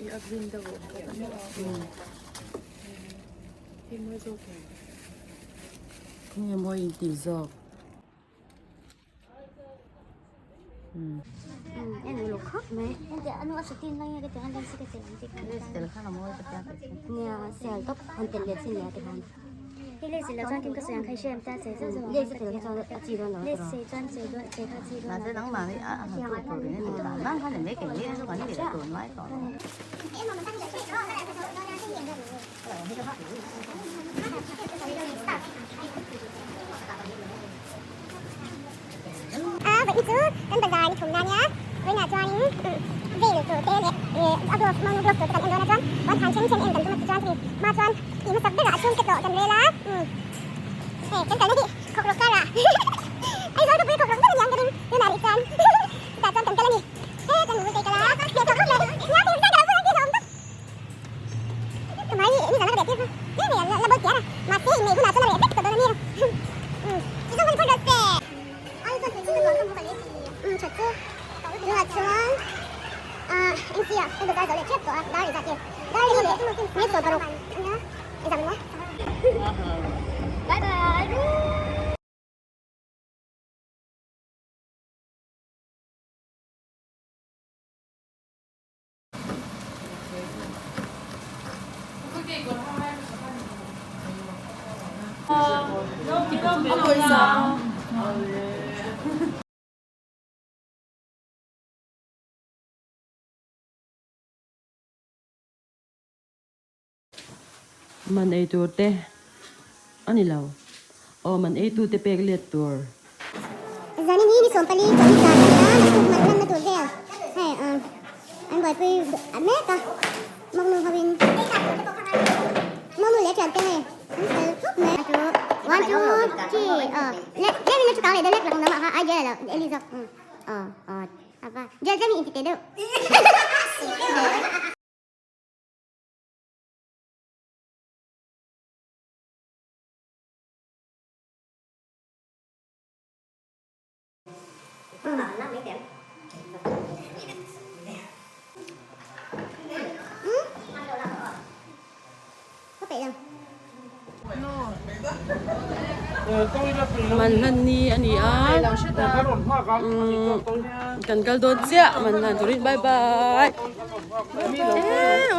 I a green deuh awm bawk a ni. Hei mawi zawk em? Khawnge mawi intih zawk? A vawi chu kan bazar ni thum na nia vawiinah chuanin veil tur te leh a glove monu glove tur te kan en dawn a chuan puan than then then en kan tum a ti chuan chumi hma chuan tih hmasak berah a chhungte tlawh kan rel a hei kan kalna hi khawkrawk karah Aizawl khawpui khawkrawk ber a ni ang ka ring tunah rih chuan chutah chuan kan kal a ni he kan mumui te kal a hmeh tawh khawp mai nia hei zai ka lo bulah ang tih hlauhawm tak ka hmai hi nizan a ka beh tir kha hle mai a la bawl chiar a mahse inneih hunah chuan a reh vek tawh dawn a nia Man ei tur te a ni lo. Aw man ei tu te pek let tur. Zanin hi ni 14 chawlhni zan a ni a, naktuk man lanna tur vel hei an buaipui mek a, mawknu hovin mawknu leh thiante hei an fel khawp mai. One two three aw leh tlem in a thu kang leh deuh hlek lo namah kha ai gel lo Eli zawk aw aw ava gel tlem in inti teh deuh. Man hlan ni a ni a kan kal dawn chiah man hlan turin bye bye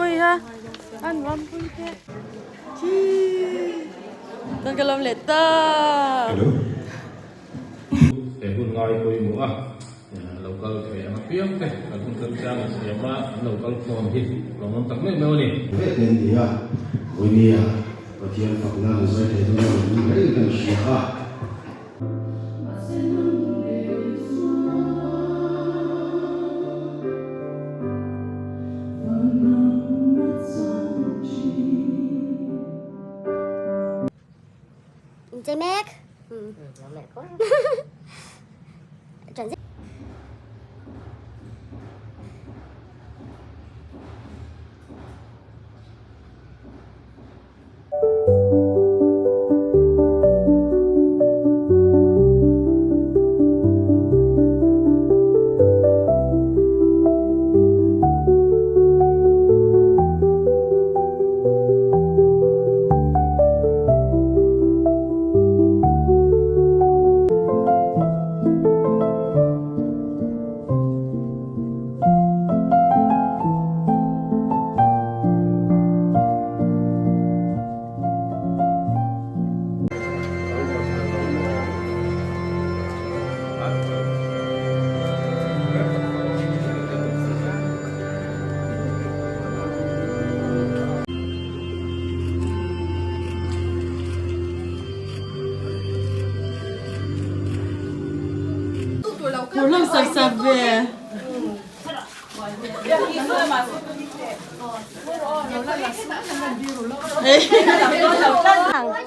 ui ha an nuam pui te Kan ka lawm leh ta. He hun ngai pawimawh a, lo kal thei ang apiang te kan hun remchang a siam a, an lo kal khawm hi lawmawm tak meuh meuh a ni. Vek nen ni a, Vawinia Pathian fakna an zai thei dawn a ni reng kan hria a. Chơi mek. Phur hlawm sap sap ve.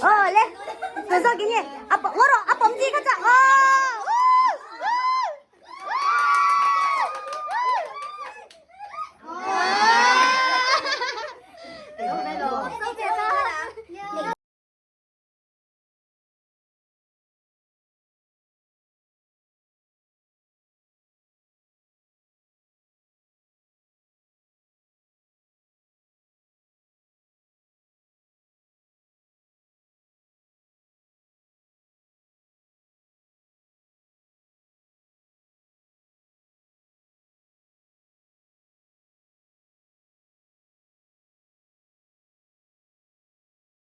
Ờ, lên. Từ giờ cái gì? À, bỏ rồi, à, bấm gì cái chợ.